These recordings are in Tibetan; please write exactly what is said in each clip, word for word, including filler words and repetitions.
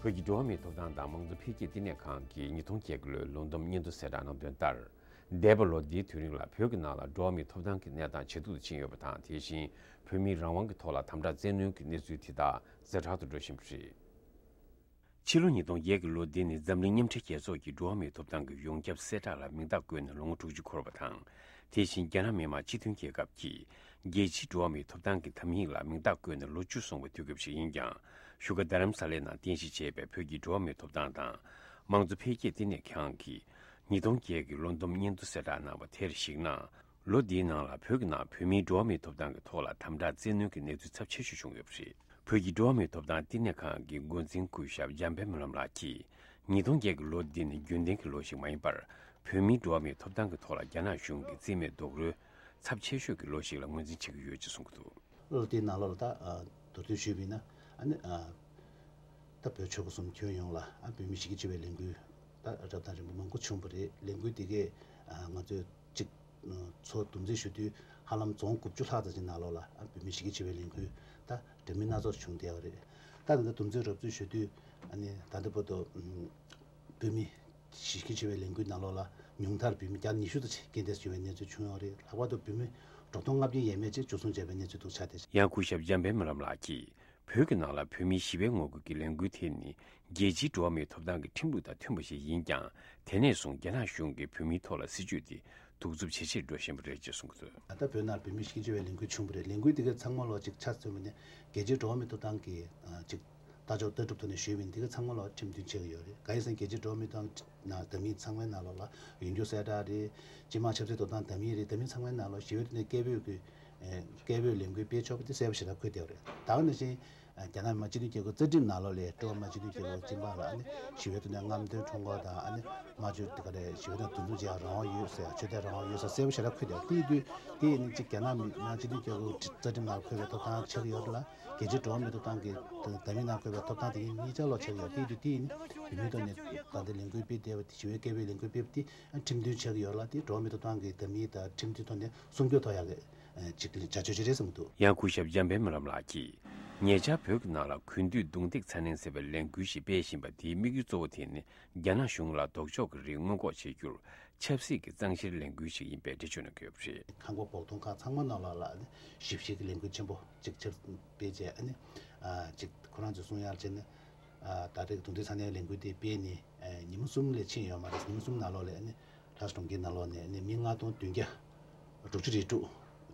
བོད་ཀྱི་འགྲོ་བ་མིའི་ཐོབ་ཐང་དང་མང་གཙོ་འཕེལ་རྒྱས་བསྟི་གནས་ཁང་གིས་ཉིས་སྟོང་བརྒྱད་ཀྱི་ལོའི་ལོ་འདོམས་སྙན་ཐོ་གསལ་བསྒྲགས་གནང་དོན་ལྟར། འདས་པའི་ལོ་འདིའི་དུས་རིང་ལ་བོད་ཀྱི་ནང་ལ་འགྲོ་བ་མིའི་ཐོབ་ཐང་གི་གནས་སྟངས་ཇེ་སྡུག་ཏུ་ཕྱིན་ཡོད་པ་དང་། དེ་བཞིན་བོད་མིའི་རང་དབང་གི་ཐོག་ལ་དམ་དྲག་བཙན་གནོན་གྱི་གནས་ཚུལ་དེ་དག་ཛ་དྲག་ཏུ་འགྲོ་བཞིན་པ་རེད། ཕྱི་ལོ་ཉིས་སྟོང་བརྒྱད་ཀྱི་ལོ་འདི་ནི་འཛམ་གླིང་མཉམ་འབྲེལ་རྒྱལ་ཚོགས་ཀྱི་འགྲོ་བ་མིའི་ཐོབ་ཐང་གི་ཡོངས་ཁྱབ་གསལ་བསྒྲགས་ལ་མིང་རྟགས་བཀོད་ནས་ལོ་ངོ་དྲུག་ཅུ་འཁོར་བ་དང་། དེ་བཞིན་རྒྱ་ནག་མི་དམངས་སྤྱི་མཐུན་རྒྱལ་ཁབ་ཀྱིས་རྒྱལ་སྤྱིའི་འགྲོ་བ་མིའི་ཐོབ་ཐང་གི་དམ་ཡིག་ལ་མིང་རྟགས་བཀོད་ནས་ལོ་བཅུ་སོང་བའི་དུས་སྐབས་ཤིག་ཡིན་ཀྱང་། བཞུགས་སྒར་རྡ་རམ་ས་ལའི་ནང་རྟེན་གཞི་བྱས་པའི་བོད་ཀྱི་འགྲོ་བ་མིའི་ཐོབ་ཐང་དང་། མང་གཙོ་འཕེལ་རྒྱས་བསྟི་གནས་ཁང་གིས་ཉིས་སྟོང་བརྒྱད་ཀྱི་ལོ་འདོམས་སྙན་ཐོ་གསལ་བསྒྲགས་གནང་བ་དེར་གཞིགས་ན། ལོ་འདིའི་ནང་ལ་བོད་ཀྱི་ནང་བོད་མིའི་འགྲོ་བ་མིའི་ཐོབ་ཐང་གི་ཐོག་ལ་དམ་དྲག་བཙན་གནོན་གྱི་གནས་ཚུལ་ཚབས་ཆེ་ཤོས་བྱུང་ཡོད་པ་རེད། བོད་ཀྱི་འགྲོ་བ་མིའི་ཐོབ་ཐང་བསྟི་གནས་ཁང་གི་འགོ་འཛིན་སྐུ་ཞབས་འཇམ་དཔལ་སྨོན་ལམ་ལགས་ཀྱིས། ཉིས་སྟོང་བརྒྱད་ཀྱི་ལོ་འདི་ནི་རྒྱུན་ལྡན་གྱི་ལོ་ཞིག་མ་ཡིན་པར། བོད་མིའི་འགྲོ་བ་མིའི་ཐོབ་ཐང་གི་ཐོག་ལ་རྒྱ་ནག་གཞུང་གི་རྩིས་མེད་རྡོག་རོལ་ཚབས་ཆེ་ཤོས་ཀྱི་ལོ་ཞིག་ལ་ངོས་འཛིན་བྱེད་ཀྱི་ཡོད་ཅེས་གསུངས་ཀྱི་འདུག། ལོ་དེའི་ནང་ལོགས་ལ་ད་ཨ་མདོར་བསྡུས་ཞུས་པ་ཡིན་ན། ཨ་ནི་ཨ་ད་བོད་ཆོལ་ཁ་གསུམ་ཁྱོན་ཡོངས་ལ་ཨ་བོད་མི་གཞི་རྒྱ་ཆེ་བའི་ལས་འགུལ་ད་རབ་དང་རིམ་པ་མང་པོ་བྱུང་བ་རེད། ལས་འགུལ་དེ་གས་ཨ་ང་ཚོས་གཅིག་ཚོ་འདུ་འཛོམས་ཞུ་དུས་ཧ་ལམ་རྫོང་དགུ་བཅུ་ལྷག་ཙམ་ཅིག་ནང་ལོགས་ལ་ཨ་བོད་མི་གཞི་རྒྱ་ཆེ་བའི་ལས་འགུལ་ད་འདྲ་མིན་སྣ་ཚོགས་བྱུང་བསྡད་པ་རེད། ད་ད་ལྟ་འདུ་འཛོམས་རོབ་ཙམ་ཞུ་དུས་ཨ་ནི་ད་ལྟ་བར་དུ་ཨ་བོད་མི་གཞི་རྒྱ་ཆེ་བའི་ལས་འགུལ་ནང་ལོགས་ལ་ཉུང་མཐར་བོད་མི་བརྒྱ་ཉི་ཤུ་ཙམ་ཅིག་རྐྱེན་འདས་སུ་གྱུར་བའི་གནས་ཚུལ་བྱུང་ཡོད་རེད། ལྷག་པར་དུ་བོད་མི་འགྲོ་སྟོང་ལྔ་བརྒྱ་ཡས་མས་ཅིག་འཇུ་བཟུང་བྱས་པའི་གནས་ཚུལ་འདུག་ཆགས་བསྡད། ཡང་སྐུ་ཞབས་འཇམ་དཔལ་སྨོན་ལམ་ལགས་ཀྱིས། བོད་ཀྱི་ནང་ལ་བོད་མིའི་ཞི་བའི་ངོ་རྒོལ་གྱི་ལས་འགུལ་དེ་ནི་རྒྱལ་སྤྱིའི་འགྲོ་བ་མིའི་ཐོབ་ཐང་གི་ཁྲིམས་ལུགས་དང་མཐུན་པ་ཞིག་ཡིན་ཀྱང་། དེ་ནས་བཟུང་རྒྱ་ནག་གཞུང་གིས་བོད་མིའི་ཐོག་ལ་སྲིད་བྱུས་དེ་གདུག་རྩུབ་ཇེ་ཆེར་འགྲོ་བཞིན་པ་རེད་ཅེས་གསུངས་འདུག། ད་ལྟ་བོད་ནང་བོད་མི་གཞི་རྒྱ་ཆེ་བའི་ལས་འགུལ་བྱུང་བ་རེད། ལས་འགུལ་དེ་ག་ཚང་མ་ལོག་ཅིག་ཆ་མཚོན་པ་ནི་རྒྱལ་སྤྱིའི་འགྲོ་བ་མིའི་ཐོབ་ཐང་གི་ཨ་ཅིག་ལྟ་ཕྱོགས་ལྟ་གྲུབ་ཐོག་ནས་ཞུས་པ་ཡིན་ན་དེ་ག་ཚང་མ་ལོག་ཁྲིམས་མཐུན་ཆགས་ཀྱི་ཡོད་རེད། གང་ཡིན་ཟེར་ན་རྒྱལ་སྤྱིའི་འགྲོ་བ་མིའི་ཐོབ་ཐང་ནང་འདྲ་མིན་ཚང་མའི་ནང་ལོགས་ལ་ཡོན་རྒྱུ་གསལ་བསྒྲགས་རེད། སྤྱི་དམངས་ཆབ་སྲིད་ཐོབ་ཐང་འདྲ་མིན་རེད། འདྲ་མིན་ཚང་མའི་ནང་ལོགས་ཞི་བའི་ཐོག་ནས་སྐད་འབོད་ཀྱི་ཨེ་སྐད་འབོད་ལས་འགུལ་སྤེལ་ཆོག་པ་དེ་གསལ་པོ་ཞེ་དྲག་འཁོད་བསྡད་པ་རེད། ད་ག་ནང་བཞིན་རྒྱ་ནག་མི་དམངས་སྤྱི་མཐུན་རྒྱལ་ཁབ་རྩ་ཁྲིམས་ནང་ལོགས་ལ་ཀྲུང་ཧྭ་མི་དམངས་སྤྱི་མཐུན་རྒྱལ་ཁབ་སྤྱི་འབངས་ལ་ཨ་ནི་ཞི་བའི་ཐོག་ནས་རྔམ་སྟོན་ཁྲོམ་སྐོར་དང་། ཨ་ནི་སྨྲ་བརྗོད་དེ་ག་རེ་ཞི་བའི་ཐོག་འདུ་འཛོམས་བྱེད་ཡག་རང་དབང་ཡོད་ཟེར་ཡག་ཆོས་དད་རང་དབང་ཡོད་ཟེར་གསལ་པོ་ཞེ་དྲག་འཁོད་བསྡད་པ་དེ་ཡིན་དུས། དེ་ཡིན་ན་གཅིག་རྒྱ་ནག་མི་དམངས་སྤྱི་མཐུན་རྒྱལ་ཁབ་རྩ་ཁྲིམས་ནང་འཁོད་པའི་ཐོབ་ཐང་ཆགས་ཀྱི་ཡོད་རེད་ལ། རྒྱལ་སྤྱིའི་འགྲོ་བ་མིའི་ཐོབ་ཐང་གི་འདྲ་མིན་ནང་འཁོད་པའི་ཐོབ་ཐང་དེ་གཉིས་གཉིས་ཆ་ལོག་ཆགས་ཀྱི་ཡོད། དེ་ཡིན་དུས་དེ་ཡིན་ན་བོད་མིའི་ཐོག་ནས་ད་ལྟ་ལས་འགུལ་སྤེལ་བསྡད་པ་དེ་ཞི་བའི་སྐད་འབོད་ལས་འགུལ་སྤེལ་བ་དེ་ཁྲིམས་མཐུན་ཆགས་ཀྱི་ཡོད་རེད་ལ། དེ་འགྲོ་བ་མིའི་ཐོབ་ཐང་གི་འདྲ་མིན་དང་ཁྲིམས་མཐུན་ཐོག་ནས་སྲུང་སྐྱོབ་ཐོབ་ཡག་གི་ཅིག་བྱ་སྤྱོད་ཅིག་རེད་བསམ་གྱི་འདུག། ཡང་སྐུ་ཞབས་འཇམ་དཔལ་སྨོན་ལམ་ལགས་ཀྱིས། ཉེ་ཆར་བོད་ཀྱི་ནང་ལ་གུས་འདུད་རྡུང་རྡེག་ཚ་ནན་ཟེར་བའི་ལས་འགུལ་ཞིག་སྤེལ་བཞིན་པ་དེའི་དམིགས་ཡུལ་གཙོ་བོ་དེ་ནི་རྒྱ་ནག་གཞུང་ལ་ལྡོག་ཕྱོགས་ཀྱི་རིགས་སྔོན་འགོག་བྱེད་རྒྱུར་ཆབ་སྲིད་ཀྱི་གཙང་བཤེར་ལས་འགུལ་ཞིག་ཡིན་པའི་འགྲེལ་བརྗོད་གནང་གི་ཡོད་པ་རེད། ཁང་པ་བོགས་གཏོང་ཁང་ཚང་མ་ནང་ལོགས་ལ་ཞིབ་བཤེར་གྱི་ལས་འགུལ་ཆེན་པོ་གཅིག་ཆར་སྤེལ་བྱས། ཨ་ནི་ཨ་ཅིག་ཁོ་རང་ཚོས་གསུང་ཡག་བྱས་ན། ཨ་ད་རེས་རྡུང་རྡེག་ཚ་ནན་ལས་འགུལ་དེ་སྤེལ་ནས་ཨ་ཉི་མ་གསུམ་ལས་ཕྱིན་ཡོད་མ་རེད། ཉི་མ་གསུམ་ནང་ལོགས་ལ་ཨ་ནི་ལྷ་ས་གྲོང་ཁྱེར་ནང་ལོགས་ནས་ཨ་ནི་མི་ལྔ་སྟོང་བདུན་བརྒྱ་དྲུག་ཅུ་རེ་དྲུག་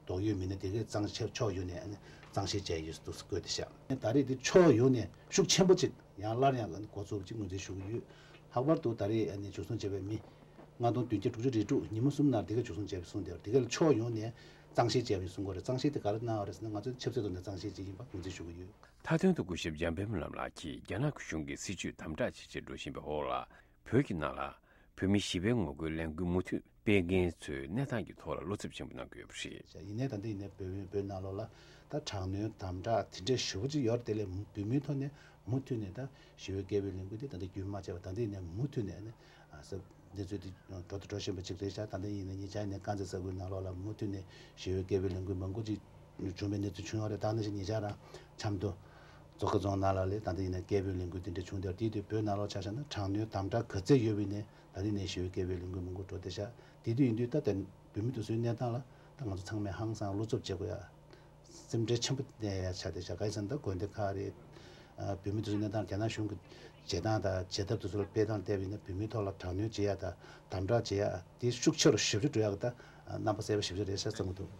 དོགས་ཡོད་མི་སྣ་དེ་གས་གཙང་བཤེར་ཕྱོགས་ཡོངས་ནས་ཨ་ནི་གཙང་བཤེར་བྱས་ཡོད་འདུག་བཀོད་དེ་བཞག། ཨ་ནི་ད་རེས་དེ་ཕྱོགས་ཡོངས་ནས་ཤུགས་ཆེན་པོ་ཅིག་ཡང་སླར་ཡང་ཨ་ནི་འགོ་ཚུགས་ཅིག་ངོས་འཛིན་ཞུ་གི་ཡོད། ལྷག་པར་དུ་ད་རེས་ཨ་ནི་འཇུ་བཟུང་བྱས་པའི་མི་ལྔ་སྟོང་བདུན་བརྒྱ་དྲུག་ཅུ་རེ་དྲུག་ཉིན་མོ་གསུམ་ནང་དེ་ག་འཇུ་བཟུང་བྱས་པའི་གསུང་དེ་དེ་ག་ལ་ཕྱོགས་ཡོངས་ནས་གཙང་བཤེར་བྱས་པའི་གསུང་གི་རེད། གཙང་བཤེར་དེ་ག་རེ་གནང་བ་རེད་ཟེར་ན། ང་ཚོས་ཆབ་སྲིད་ཐོག་ནས་གཙང་བཤེར་བྱས་ཡིན་པ་ངོས་འཛིན་ཞུ་གི་ཡོད། མཐའ་དོན་དུ་སྐུ་ཞབས་འཇམ་དཔལ་སྨོན་ལམ་ལགས་ཀྱིས་རྒྱ་ནག་གཞུང་གི་སྲིད་བྱུས་དམ་དྲག་ཇེ་ཆེར་འགྲོ་བཞིན་པའི་འོག་ལ། བོད་ཀྱི་ནང་ལ་བོད་མི་ཞི་བའི་ངོ་རྒོལ་ལས་འགུལ་མུ་མཐུད་སྤེལ་མཁན་ཚོའི་གནས་སྟངས་ཀྱི་ཐོག་ལ་བློ་འཚབ་ཆེན་པོ་གནང་གི་ཡོད་པ་རེད། ཡིན་ནའི་ད་ལྟ་ཡིན་ནའི་བོད་བོད་ནང་ལོགས་ལ་ད་དྲག་གནོན་དམ་དྲག་དེ་འདྲའི་ཞེ་པོ་ཅིག་ཡོད་རེད། དེ་ལས་བོད་མིའི་ཐོག་ནས་མུ་མཐུད་ནས་ད་ཞི་བའི་སྐད་འབོད་ལས་འགུལ་དེ་ད་ལྟ་རྒྱུན་མ་ཆད་པར་ད་ལྟ་ཡིན་ནའི་མུ་མཐུད་ནས་ཨ་ནི་ཨ་ས་གནས་ཚུལ་དེ་འགྲོ་དང་འགྲོ་བཞིན་པ་ཅིག་རེད་ཤག། ད་ལྟ་ཡིན་ན་ཉེ་ཆར་ནས་དཀར་མཛེས་ས་ཁུལ་ནང་ལོགས་ལ་མུ་མཐུད་ནས་ཞི་བའི་སྐད་འབོད་ལས་འགུལ་མང་པོ་ཅིག་བྱུང་བའི་གནས་ཚུལ་བྱུང་ཡོད་རེད། ད་ནང་བཞིན་ཉེ་ཆར་རང་ཆབ་མདོ་མཚོ་ཁ་རྫོང་ནང་ལ་ལས་ད་ལྟ་ཡིན་ན་སྐད་འབོད་ལས་འགུལ་དེ་འདྲ་བྱུང་དེར། དེའི་དུས་བོད་ནང་ལོགས་ཆ་བཞག་ན་དྲག་གནོན་དམ་དྲག་ག་ཚད་ཡོད་པ་ཡིན་ནའི་ད་ལྟ་ནས་ཞི་བའི་སྐད་འབོད་ལས་འགུལ་མང་པོ་འགྲོ་བསྡད་ཤག། དེ་དུས་ཡིན་དུས་ད་ལྟ་བོད་མི་དེ་ཚོའི་གནས་སྟངས་ལ་ད་ང་ཚོ་ཚང་མས་ཧང་སང་བློ་འཚབ་བྱེད་དགོས་ཡ། སེམས་ཁྲལ་ཆེན་པོ་གནས་ཡ་ཆགས་བསྡད་ཤག། གང་ཡིན་ཟེར་ན་ད་དགོན་སྡེ་ཁག་རེད། ཨ་བོད་མི་དེ་ཚོའི་གནས་སྟངས་རྒྱ་ནག་གཞུང་གི་བྱེད་སྟངས་དང་བྱེད་ཐབས་དེ་ཚོ་ལ་དཔེ་དང་བལྟས་པ་ཡིན་ན་བོད་མིའི་ཐོག་ལ་དྲག་གནོན་བྱེད་ཡ་དང་དམ་དྲག་བྱེད་ཡ་དེ་ཤུགས་ཆེ་རུ་ཞེ་པོ་ཅིག་འགྲོ་ཡ་གི་ད་རྣམ་པ་གསལ་པོ་ཞེ་པོ་ཅིག་རེད་ཤག་བསམ་གྱི་འདུག།